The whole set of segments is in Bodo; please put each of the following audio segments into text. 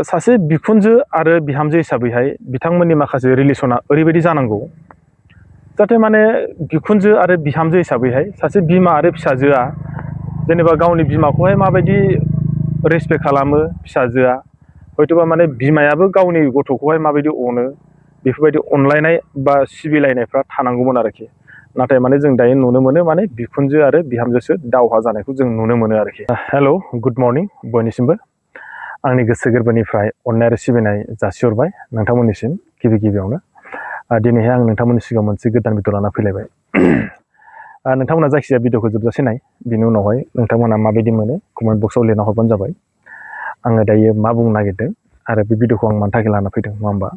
सासे बिखुनजो आरो बिहामजो हिसाबैहाय बिथांमोननि माखासे रिलेसना ओरैबायदि जानांगौ जाहाथे माने बिखुनजो आरो बिहामजो हिसाबैहाय सासे बिमा आरो फिसाजोआ जेनेबा गावनि बिमाखौहाय माबायदि रेसपेक्ट खालामो फिसाजोआ हयतोबा माने बिमायाबो गावनि गथ'खौहाय माबायदि अनो बेफोरबायदि अनलायनाय बा सिबिलायनायफ्रा थानांगौमोन आरोखि नाथाय माने जों दायो नुनो मोनो माने बिखुनजो आरो बिहामजोसो दावहा जानायखौ जों नुनो मोनो आरोखि हेल' गुड मर्निं बयनिसिमबो आंनि गोसो गोरबोनिफ्राय अननाय आरो सिबिनाय जासिहरबाय नोंथांमोननिसिम गिबि गिबियावनो दिनैहाय आं नोंथांमोननि सिगाङाव मोनसे गोदान भिडिअ लाना फैलायबाय नोंथांमोना जायखिजाया भिडिअखौ जोबजासे नाय बिनि उनावहाय नोंथांमोना माबायदि मोनो कमेन्ट बक्सआव लिरना हरबानो जाबाय आङो दायो मा बुंनो नागिरदों आरो बे भिडिअखौ आं मानि थाखाय लाना फैदों नङा होमबा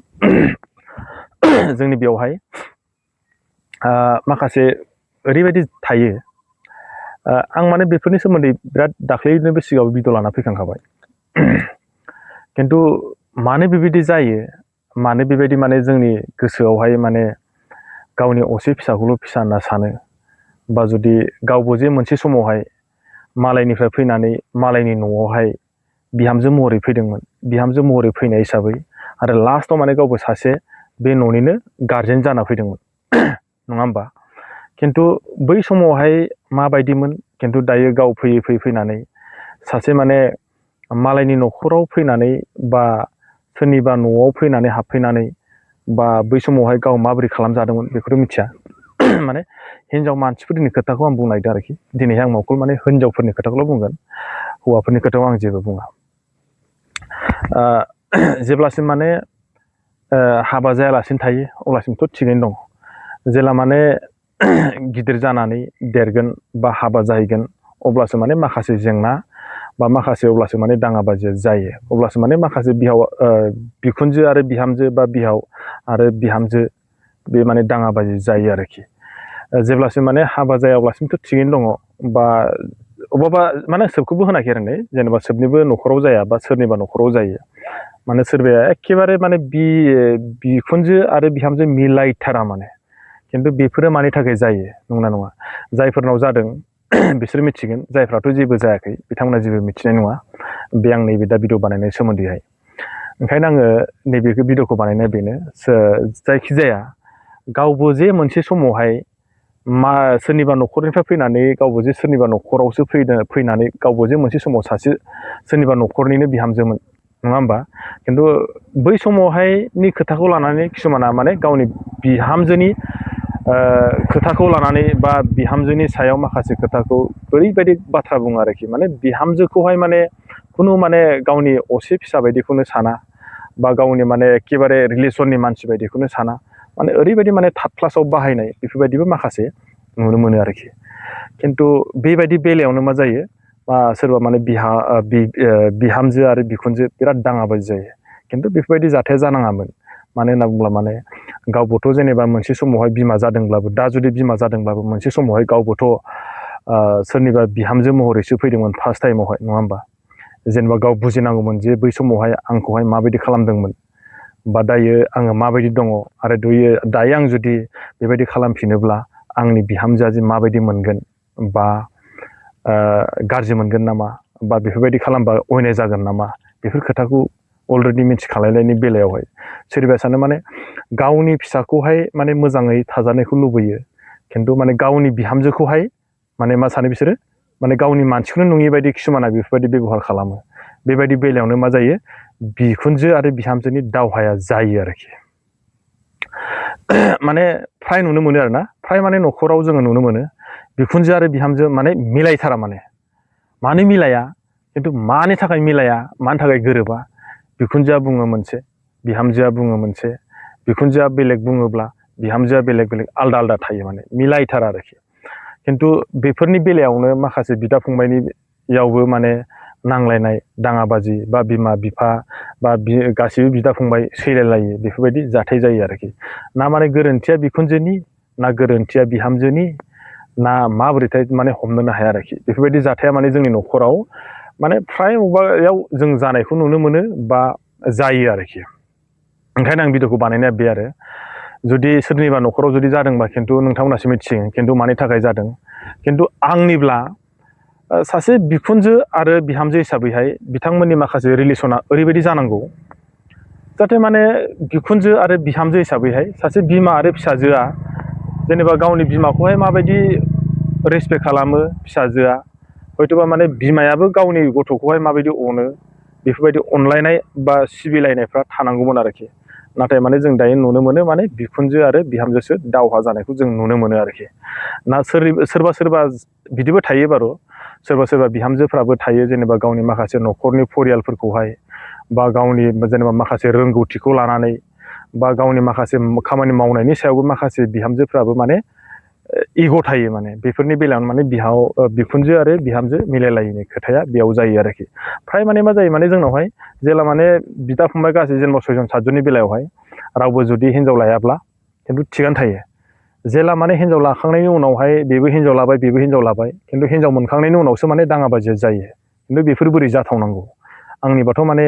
जोंनि बेयावहाय माखासे ओरैबायदि थायो आं माने बेफोरनि सोमोन्दै बिराद दाख्लैनो बे सिगाङाव भिडिअ लाना फैखांखाबाय खिन्थु मानो बेबायदि जायो मानो बेबायदि माने जोंनि गोसोआवहाय माने गावनि असे फिसाखौल' फिसा होनना सानो बा जुदि गावबो जे मोनसे समावहाय मालायनिफ्राय फैनानै मालायनि न'आवहाय बिहामजो महरै फैदोंमोन बिहामजो महरै फैनाय हिसाबै आरो लास्टआव माने गावबो सासे बे न'निनो गारजेन जाना फैदोंमोन नङा होमबा खिन्थु बै समावहाय माबायदिमोन खिन्थु दायो गाव फैयै फैयै फैनानै सासे माने मालायनि न'खराव फैनानै बा सोरनिबा न'आव फैनानै हाबफैनानै बा बै समावहाय गाव माबोरै खालामजादोंमोन बेखौथ' मिथिया माने हिनजाव मानसिफोरनि खोथाखौ आं बुंनो नागिरदों आरोखि दिनैहाय आं मावखौ माने हिनजावफोरनि खोथाखौल' बुंगोन हौवाफोरनि खोथाखौ आं जेबो बुङा जेब्लासिम माने हाबा जायालासिनो थायो अब्लासिमथ' थिगैनो दं जेला माने गिदिर जानानै देरगोन बा हाबा जाहैगोन अब्लासो माने माखासे जेंना बा माखासे अब्लासो माने दाङाबाजिया जायो अब्लासो माने माखासे बिखुनजो आरो बिहामजो बा बिहाव आरो बिहामजो बे माने दाङाबाजि जायो आरोखि जेब्लासिम माने हाबा जाया अब्लासिमथ' थिगैनो दङ बा अबावबा माने सोबखौबो होनाखै आरो जेनेबा सोबनिबो न'खराव जाया बा सोरनिबा न'खराव जायो माने सोरबाया एखेबारे माने बिखुनजो आरो बिहामजो मिलायथारा माने खिन्थु बेफोरो मानि थाखाय जायो नंगौना नङा जायफोरनाव जादों बिसोर मिथिगोन जायफ्राथ' जेबो जायाखै बिथांमोना जेबो मिथिनाय नङा बे आं नैबे दा भिडिअ बानायनाय सोमोन्दैहाय ओंखायनो आङो नैबे भिडिअखौ बानायनाया बेनो जायखिजाया गावबो जे मोनसे समावहाय सोरनिबा न'खरनिफ्राय फैनानै गावबो जे सोरनिबा न'खरावसो फैनानै गावबो जे मोनसे समाव सासे सोरनिबा न'खरनिनो बिहामजोमोन नङा होमबा खिन्थु बै समावहायनि खोथाखौ लानानै किसुमाना माने गावनि बिहामजोनि खोथाखौ लानानै बा बिहामजोनि सायाव माखासे खोथाखौ ओरैबायदि बाथ्रा बुङो आरोखि माने बिहामजोखौहाय माने खुनु माने गावनि असे फिसा बायदिखौनो साना बा गावनि माने एखेबारे रिलेसननि मानसि बायदिखौनो साना माने ओरैबायदि माने थार्ड क्लासाव बाहायनाय बेफोरबायदिबो माखासे नुनो मोनो आरोखि खिन्थु बेबायदि बेलायावनो मा जायो सोरबा माने बिहामजो आरो बिखुनजो बिराद दाङाबाजि जायो खिन्थु बेफोरबायदि जाथाया जानाङामोन मानो होनना बुङोब्ला माने गावबोथ' जेनेबा मोनसे समावहाय बिमा जादोंब्लाबो दा जुदि बिमा जादोंब्लाबो मोनसे समावहाय गावबोथ' सोरनिबा बिहामजो महरैसो फैदोंमोन फार्स्ट टाइमावहाय नङा होमबा जेनेबा गाव बुजिनांगौमोन जे बै समावहाय आंखौहाय माबायदि खालामदोंमोन बा दायो आङो माबायदि दङ आरो दायो आं जुदि बेबायदि खालामफिनोब्ला आंनि बिहामजोआ जे माबायदि मोनगोन बा गाज्रि मोनगोन नामा बा बेफोरबायदि खालामबा अयनाय जागोन नामा बेफोर खोथाखौ अलरेडि मिथिखालायनायनि बेलायावहाय सोरबाया सानो माने गावनि फिसाखौहाय माने मोजाङै थाजानायखौ लुबैयो खिन्थु माने गावनि बिहामजोखौहाय माने मा सानो बिसोरो माने गावनि मानसिखौनो नङि बायदि किसुमाना बेफोरबायदि बेब'हार खालामो बेबायदि बेलायावनो मा जायो बिखुनजो आरो बिहामजोनि दावहाया जायो आरोखि माने फ्राय नुनो मोनो आरोना फ्राय माने न'खराव जोङो नुनो मोनो बिखुनजो आरो बिहामजो माने मिलायथारा माने मानो मिलाया खिन्थु मानि थाखाय मिलाया मानि थाखाय गोरोबा बिखुनजोआ बुङो मोनसे बिहामजोआ बुङो मोनसे बिखुनजोआ बेलेग बुङोब्ला बिहामजोआ बेलेग आलदा आलदा थायो माने मिलायथारा आरोखि खिन्थु बेफोरनि बेलायावनो माखासे बिदा फंबायनियावबो माने नांलायनाय दाङाबाजि बा बिमा बिफा बा गासिबो बिदा फंबाय सैलायलायो बेफोरबायदि जाथाय जायो आरोखि ना माने गोरोन्थिया बिखुनजोनि ना गोरोन्थिया बिहामजोनि ना माबोरैथाय माने हमनोनो हाया आरोखि बेफोरबायदि जाथाया माने जोंनि न'खराव माने फ्राय अबेबायाव जों जानायखौ नुनो मोनो बा जायो आरोखि ओंखायनो आं भिडिअखौ बानायनाया बे आरो जुदि सोरनिबा न'खराव जुदि जादोंबा खिन्थु नोंथांमोनासो मिथिसिगोन खिन्थु मानि थाखाय जादों खिन्थु आंनिब्ला सासे बिखुनजो आरो बिहामजो हिसाबैहाय बिथांमोननि माखासे रिलेसना ओरैबायदि जानांगौ जाहाथे माने बिखुनजो आरो बिहामजो हिसाबैहाय सासे बिमा आरो फिसाजोआ जेनेबा गावनि बिमाखौहाय माबायदि रेसपेक्ट खालामो फिसाजोआ हयतोबा माने बिमायाबो गावनि गथ'खौहाय माबायदि अनो बेफोरबायदि अनलायनाय बा सिबिलायनायफ्रा थानांगौमोन आरोखि नाथाय माने जों दायो नुनो मोनो माने बिखुनजो आरो बिहामजोसो दावहा जानायखौ जों नुनो मोनो आरोखि ना सोरबा सोरबा बिदिबो थायो बारु सोरबा सोरबा बिहामजोफ्राबो थायो जेनेबा गावनि माखासे न'खरनि फरियालफोरखौहाय बा गावनि जेनेबा माखासे रोंगौथिखौ लानानै बा गावनि माखासे खामानि मावनायनि सायावबो माखासे बिहामजोफ्राबो माने इग' थायो माने बेफोरनि बेलायावनो माने बिखुनजो आरो बिहामजो मिलायलायिनि खोथाया बेयाव जायो आरोखि फ्राय माने मा जायो माने जोंनावहाय जेला माने बिदा फंबाय गासै जेनेबा 6 जन 7 जननि बेलायावहाय रावबो जुदि हिनजाव लायाब्ला खिन्थु थिगानो थायो जेला माने हिनजाव लाखांनायनि उनावहाय बेबो हिनजाव लाबाय बेबो हिनजाव लाबाय खिन्थु हिनजाव मोनखांनायनि उनावसो माने दाङाबाजिया जायो खिन्थु बेफोर बोरै जाथावनांगौ आंनिबाथ' माने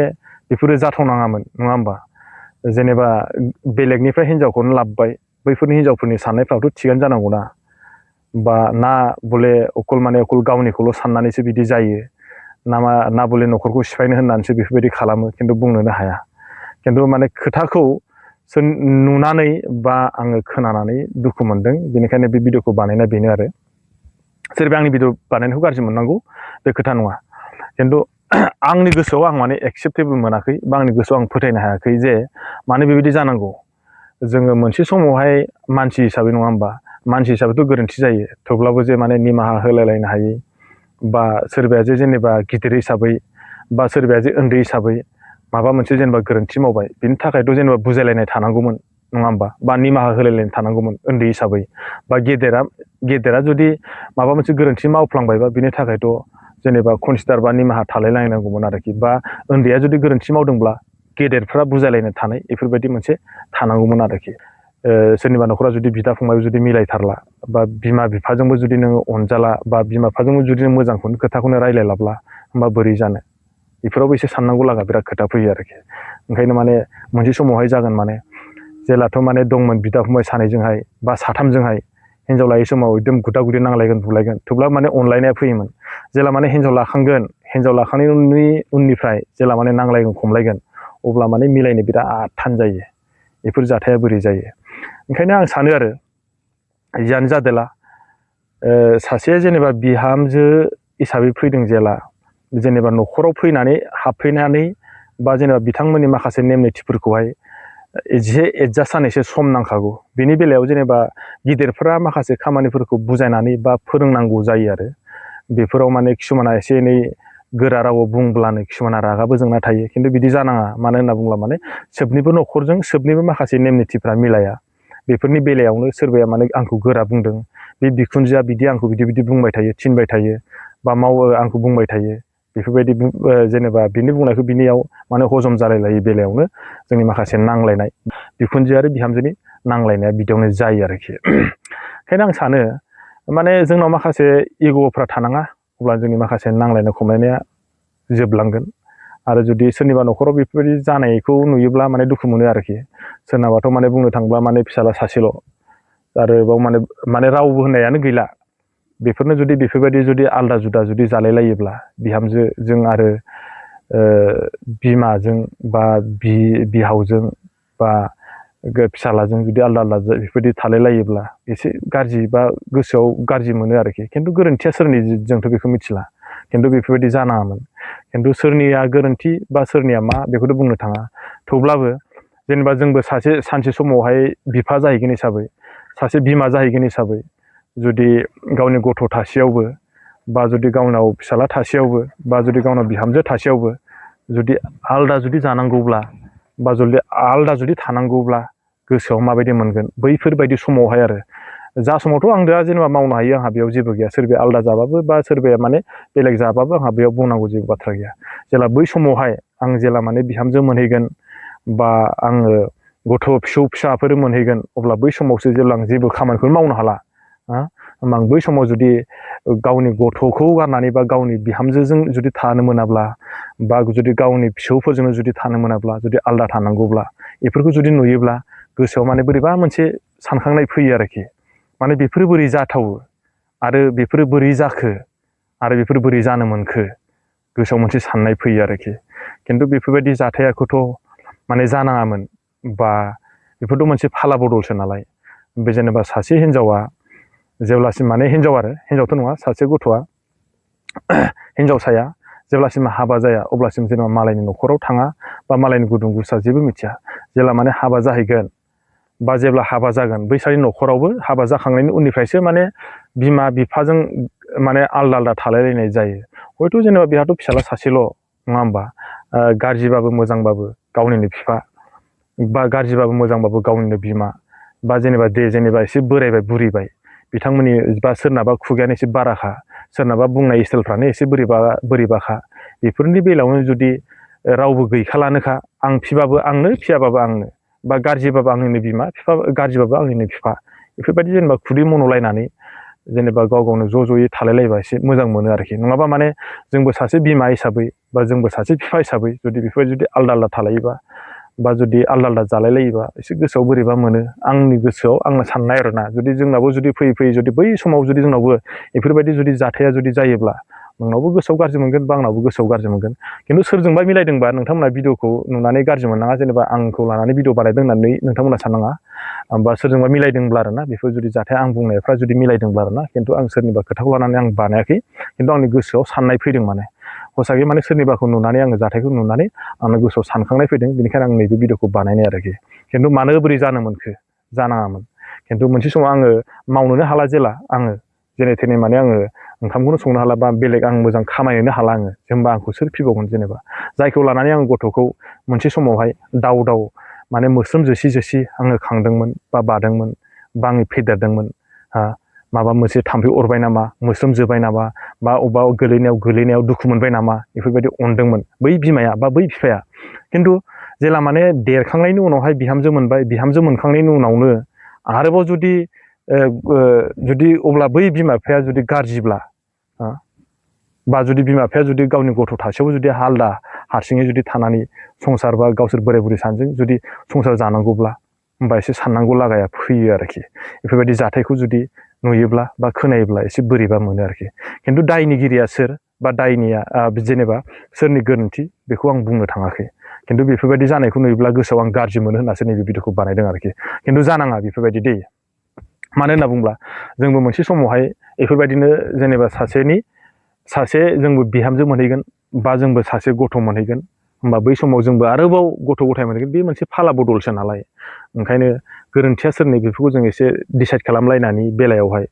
बेफोरो जाथावनाङामोन नङा होमबा जेनेबा बेलेगनिफ्राय हिनजावखौनो लाबोबाय बैफोरनि हिनजावफोरनि साननायफ्राथ' थिगानो जानांगौ बा ना बले अकल गावनिखौल' साननानैसो बिदि जायो ना बले न'खरखौ सिफायनो होननानैसो बेफोरबायदि खालामो खिन्थु बुंनोनो हाया खिन्थु माने खोथाखौ नुनानै बा आङो खोनानानै दुखु मोनदों बेनिखायनो बे भिडिअखौ बानायना बेनो आरो सोरबा आंनि भिडिअ बानायनायखौ गाज्रि मोननांगौ बे खोथा नङा खिन्थु आंनि गोसोआव आं माने एक्सेप्टेबल मोनाखै बा आंनि गोसोआव आं फोथायनो हायाखै जे मानो बेबायदि जानांगौ जोङो मोनसे समावहाय मानसि हिसाबै नङा होमबा मानसि हिसाबैथ' गोरोन्थि जायो थेवब्लाबो जे माने निमाहा होलायलायनो हायै बा सोरबाया जे जेनेबा गिदिर हिसाबै बा सोरबाया जे उन्दै हिसाबै माबा मोनसे जेनेबा गोरोन्थि मावबाय बिनि थाखायथ' जेनेबा बुजायलायनाय थानांगौमोन नङा होमबा बा निमाहा होलायलायनाय थानांगौमोन उन्दै हिसाबै बा गेदेरा जुदि माबा मोनसे गोरोन्थि मावफ्लांबायबा बिनि थाखायथ' जेनेबा कनसिडार बा निमाहा थालायलायनांगौमोन आरोखि बा उन्दैया जुदि गोरोन्थि मावदोंब्ला गेदेरफ्रा बुजायलायनो थानाय बेफोरबायदि मोनसे थानांगौमोन आरोखि सोरनिबा न'खरा जुदि बिदा फंबाय जुदि मिलायथारला बा बिमा बिफाजोंबो जुदि नोङो अनजाला बा बिमा बिफाजोंबो जुदि नों मोजांखौनो खोथाखौनो रायलायलाब्ला होमबा बोरै जानो बेफोरावबो एसे साननांगौ लागा बिराद खोथा फैयो आरोखि ओंखायनो माने मोनसे समावहाय जागोन माने जेलाथ' माने दंमोन बिदा फंबाय सानैजोंहाय बा साथामजोंहाय हिनजाव लायै समाव एकदम गुदा गुदि नांलायगोन बुलायगोन थेवब्लाबो माने अनलायनाया फैयोमोन जेला माने हिनजाव लाखांनायनि उननिफ्राय जेला माने नांलायगोन खमलायगोन अब्ला माने मिलायनो बिराद थान जायो बेफोर जाथाया बोरै जायो ओंखायनो आं सानो आरो जियानो जादोला सासे जेनेबा बिहामजो हिसाबै फैदों जेला जेनेबा न'खराव फैनानै हाबफैनानै बा जेनेबा बिथांमोननि माखासे नेम निथिफोरखौहाय एसे एडजास्ट जानायसो सम नांखागौ बेनि बेलायाव जेनेबा गिदिरफोरा माखासे खामानिफोरखौ बुजायनानै बा फोरोंनांगौ जायो आरो बेफोराव माने किसुमाना एसे एनै गोरा रावाव बुंब्लानो किसुमाना रागाबो जोंना थायो खिन्थु बिदि जानाङा मानो होनना बुङोब्ला माने सोबनिबो न'खरजों सोबनिबो माखासे नेम निथिफ्रा मिलाया बेफोरनि बेलायावनो सोरबाया माने आंखौ गोरा बुंदों बे बिखुनजोआ बिदि आंखौ बिदि बुंबाय थायो थिनबाय थायो बा आंखौ बुंबाय थायो बेफोरबायदि जेनेबा बिनि बुंनायखौ बिनियाव माने हजम जालायलायै बेलायावनो जोंनि माखासे नांलायनाय बिखुनजो आरो बिहामजोनि नांलायनाया बिदियावनो जायो आरोखि ओंखायनो आं सानो माने जोंनाव माखासे इग'फ्रा थानाङा अब्ला जोंनि माखासे नांलायनाय खमलायनाया जोबलांगोन आरो जुदि सोरनिबा न'खराव बेफोरबायदि जानायखौ नुयोब्ला माने दुखु मोनो आरोखि सोरनाबाथ' माने बुंनो थाङोब्ला माने फिसाला सासेल' आरो बाव माने रावबो होननायानो गैला बेफोरनो जुदि बेफोरबायदि जुदि आलदा जुदा जुदि जालाय लायोब्ला बिहामजोजों आरो बिमाजों बा बिहावजों बा फिसालाजों जुदि आलदा आलदा बेफोरबायदि थालाय लायोब्ला एसे गाज्रि बा गोसोआव गाज्रि मोनो आरोखि खिन्थु गोरोन्थिया सोरनि जोंथ' बेखौ मिथिला खिन्थु बेफोरबायदि जानाङामोन खिन्थु सोरनिया गोरोन्थि बा सोरनिया मा बेखौथ' बुंनो थाङा थेवब्लाबो जेनेबा जोंबो सानसे समावहाय बिफा जाहैगोन हिसाबै सासे बिमा जाहैगोन हिसाबै जुदि गावनि गथ' थासेयावबो बा जुदि गावनाव फिसाला थासेयावबो बा जुदि गावनाव बिहामजो थासेयावबो जुदि आलदा जुदि जानांगौब्ला बा आलदा जुदि थानांगौब्ला गोसोआव माबायदि मोनगोन बैफोरबायदि समावहाय आरो जा समावथ' आं दा जेनेबा मावनो हायो आंहा बेयाव जेबो गैया सोरबाया आलदा जाबाबो बा सोरबाया माने बेलेग जाबाबो आंहा बेयाव बुंनांगौ जेबो बाथ्रा गैया जेला बै समावहाय आं जेला माने बिहामजो मोनहैगोन बा आङो गथ' फिसाफोर मोनहैगोन अब्ला बै समावसो जेब्ला आं जेबो खामानिखौनो मावनो हाला होमबा आं बै समाव जुदि गावनि गथ'खौ गारनानै बा गावनि बिहामजोजों जुदि थानो मोनाब्ला बा जुदि गावनि फिसौफोरजोंनो जुदि थानो मोनाब्ला जुदि आलदा थानांगौब्ला बेफोरखौ जुदि नुयोब्ला गोसोआव माने बोरैबा मोनसे सानखांनाय फैयो आरोखि माने बेफोरो बोरै जाथावो आरो बेफोरो बोरै जाखो आरो बेफोर बोरै जानो मोनखो गोसोआव मोनसे साननाय फैयो आरोखि। खिन्थु बेफोरबायदि जाथायाखौथ' माने जानाङामोन, बा बेफोरथ' मोनसे फाला बदलसो नालाय। बे जेनेबा सासे हिन्जावा जेब्लासिम माने हिन्जावथ' नङा, सासे गथ'आ हिन्जावसाया जेब्लासिम हाबा जाया अब्लासिम जेनेबा मालायनि न'खराव थाङा बा मालायनि गुदुं गुसा जेबो मिथिया। जेब्ला माने हाबा जाहैगोन बा जेब्ला हाबा जागोन बैसानि न'खरावबो हाबा जाखांनायनि उननिफ्रायसो माने बिमा बिफाजों माने आलदा आलदा थालायलायनाय जायो। हयथ' जेनेबा बेहाथ' फिसाला सासेल' नङा होमबा, गाज्रिबाबो मोजांबाबो गावनिनो बिफा, बा गाज्रिबाबो मोजांबाबो गावनिनो बिमा, बा जेनेबा एसे बोरायबाय बुरिबाय बिथांमोननि, बा सोरनाबा खुगायानो एसे बाराखा, सोरनाबा बुंनाय स्टाइलफ्रानो एसे बोरैबाखा, बेफोरनि बेलायावनो जुदि रावबो गैखालानोखा, आं फिबाबो आंनो फियाबाबो आंनो, बा गाज्रिबाबो आंनिनो बिमा, फिफा गाज्रिबाबो आंनिनो बिफा, बेफोरबायदि जेनेबा खुदै मन'लायनानै जेनेबा गाव गावनो ज' ज'यै थालायलायबा एसे मोजां मोनो आरोखि। नङाबा माने जोंबो सासे बिमा हिसाबै बा जोंबो सासे बिफा हिसाबै जुदि बेफोरबायदि जुदि आलदा आलदा थालायोबा बा जुदि आलदा आलदा जालायलायोबा एसे गोसोआव बोरैबा मोनो। आंनि गोसोआव आंनो साननाय आरोना, जुदि जोंनाबो जुदि फैयै फैयै जुदि बै समाव जुदि जोंनावबो बेफोरबायदि जुदि जाथाया जुदि जायोब्ला नोंनावबो गोसोआव गाज्रि मोनगोन बा आंनावबो गोसोआव गाज्रि मोनगोन। खिन्थु सोरजोंबा मिलायदोंबा नोंथांमोना भिडिअखौ नुनानै गाज्रि मोननाङा, जेनेबा आंखौ लानानै भिडिअ बानायदों होननानै नोंथांमोना साननाङा, बा सोरजोंबा मिलायदोंब्ला आरोना, बेफोर जुदि जाथाया आं बुंनायफ्रा जुदि मिलायदोंब्ला आरोना। खिन्थु आं सोरनिबा खोथाखौ लानानै आं बानायाखै, खिन्थु आंनि गोसोआव साननाय फैदों, माने हसायै माने सोरनिबाखौ नुनानै आङो जाथायखौ नुनानै आंनो गोसोआव सानखांनाय फैदों, बेनिखायनो आं नैबे भिडिअखौ बानायनाय आरोखि। खिन्थु मानो बोरै जानो मोनखो, जानाङामोन। खिन्थु मोनसे समाव आङो मावनोनो हाला, जेला आङो जेने थेने माने आङो ओंखामखौनो संनो हाला, बा बेलेग आं मोजां खामायनोनो हाला आङो, होमबा आंखौ सोर फिबावगोन जेनेबा। जायखौ लानानै आं गथ'खौ मोनसे समावहाय दाव माने मोस्रोम जोसि आङो खांदोंमोन बा बादोंमोन, बा आङो फेदेरदोंमोन, माबा मोनसे थाम्फै अरबाय नामा, मोस्रोम जोबाय नामा, बा अबेबा गोलैनायाव दुखु मोनबाय नामा, बेफोरबायदि अनदोंमोन बै बिमाया बा बै बिफाया। खिन्थु जेला माने देरखांनायनि उनावहाय बिहामजो मोनबाय, बिहामजो मोनखांनायनि उनावनो आरोबाव जुदि अब्ला बै बिमा बिफाया जुदि गाज्रिब्ला, बा जुदि बिमा बिफाया जुदि गावनि गथ' थासेयावबो जुदि आलदा हारसिङै जुदि थानानै संसार बा गावसोर बोराय बुरै सानैजों जुदि संसार जानांगौब्ला, होमबा एसे साननांगौ लागाया फैयो आरोखि। बेफोरबायदि जाथायखौ जुदि नुयोब्ला बा खोनायोब्ला एसे बोरैबा मोनो आरोखि। खिन्थु दायनिगिरिया सोर बा दायनिया जेनेबा सोरनि गोरोन्थि बेखौ आं बुंनो थाङाखै। खिन्थु बेफोरबायदि जानायखौ नुयोब्ला गोसोआव आं गाज्रि मोनो होननासो नैबे भिडिअखौ बानायदों आरोखि। खिन्थु जानाङा बेफोरबायदि दै। मानो होनना बुङोब्ला जोंबो मोनसे समावहाय बेफोरबायदिनो जेनेबा सासे जोंबो बिहामजो मोनहैगोन, बा जोंबो सासे गथ' मोनहैगोन, होमबा बै समाव जोंबो आरोबाव गथ' गथाय मोनहैगोन। बे मोनसे फाला बदलसो नालाय, ओंखायनो गोरोन्थिया सोरनि बेफोरखौ जों एसे डिसाइड खालामलायनानै बेलायावहाय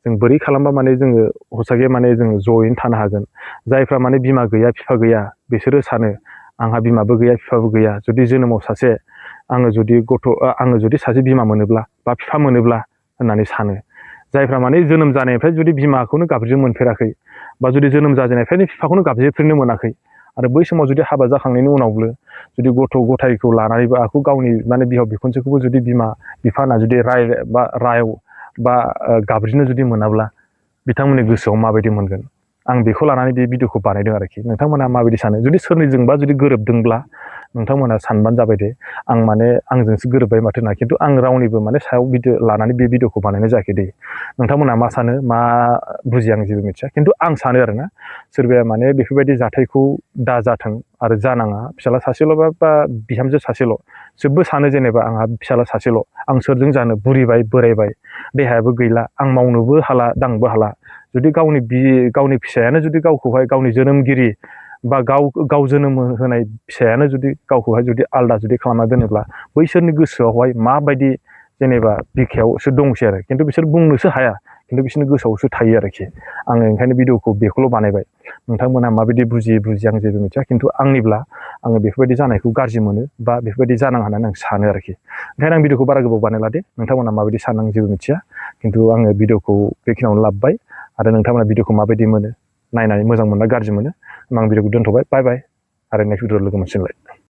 जों बोरै खालामबा माने जोङो हसागे माने जोङो जयैनो थानो हागोन। जायफ्रा माने बिमा गैया बिफा गैया बिसोरो सानो आंहा बिमाबो गैया बिफाबो गैया, जुदि जोनोमाव आङो जुदि सासे बिमा मोनोब्ला बा बिफा मोनोब्ला होननानै सानो। जायफ्रा माने जोनोम जानायनिफ्राय जुदि बिमाखौनो गाबज्रिनो मोनफेराखै, बा जुदि जोनोम जाजेननायनिफ्रायनो बिफाखौनो गाबज्रिफेरनो मोनाखै, आरो बै समाव जुदि हाबा जाखांनायनि उनावबो जुदि गथ' गथायखौ लानानैबो आखौ गावनि माने बिहाव बिखुनजोखौबो जुदि बिमा बिफा होनना जुदि रायाव बा गाबज्रिनो जुदि मोनाब्ला बिथांमोननि गोसोआव माबायदि मोनगोन। आं बेखौ लानानै बे भिडिअखौ बानायदों आरोखि। नोंथांमोना माबायदि सानो? जुदि सोरनिजोंबा जुदि गोरोबदोंब्ला नोंथांमोना सानबानो जाबाय दे, आं माने आंजोंसो गोरोबबाय माथो होनना। खिन्थु आं रावनिबो माने सायाव भिडिअ लानानै बे भिडिअखौ बानायनाय जायाखै दे। नोंथांमोना मा सानो मा बुजिया आं जेबो मिथिया, खिन्थु आं सानो आरोना, सोरबाया माने बेफोरबायदि जाथायखौ दाजाथों आरो जानाङा। फिसाला सासेल' बा बिहामजो सासेल', जोबबो सानो जेनेबा आंहा फिसाला सासेल', आं सोरजों जानो, बुरिबाय बोरायबाय देहायाबो गैला, आं मावनोबो हाला दांनोबो हाला। जुदि गावनि फिसायानो जुदि गावखौहाय गावनि जोनोमगिरि बा गाव जोनोम होनाय फिसायानो जुदि गावखौहाय जुदि आलदा जुदि खालामना दोनोब्ला बैसोरनि गोसोआवहाय माबायदि जेनेबा बिखायावसो दंसै आरो। खिन्थु बिसोर बुंनोसो हाया, खिन्थु बिसोरनि गोसोआवसो थायो आरोखि। आङो ओंखायनो भिडिअखौ बेखौल' बानायबाय। नोंथांमोना माबायदि बुजिया आं जेबो मिथिया, खिन्थु आंनिब्ला आङो बेफोरबायदि जानायखौ गाज्रि मोनो बा बेफोरबायदि जानाङा होननानै आं सानो आरोखि। ओंखायनो आं भिडिअखौ बारा गोबाव बानायला दे। नोंथांमोना माबायदि सानो आं जेबो मिथिया, खिन्थु आङो भिडिअखौ बेखिनियावनो लाबबाय। आरो नोंथांमोना भिडिअखौ माबायदि मोनो, नायनानै मोजां मोनना गाज्रि मोनो, आं भिडिअखौ दोनथ'बाय। बाय बाय। आरो नेक्स्ट भिडिअ लोगो मोनसिगोनलाय।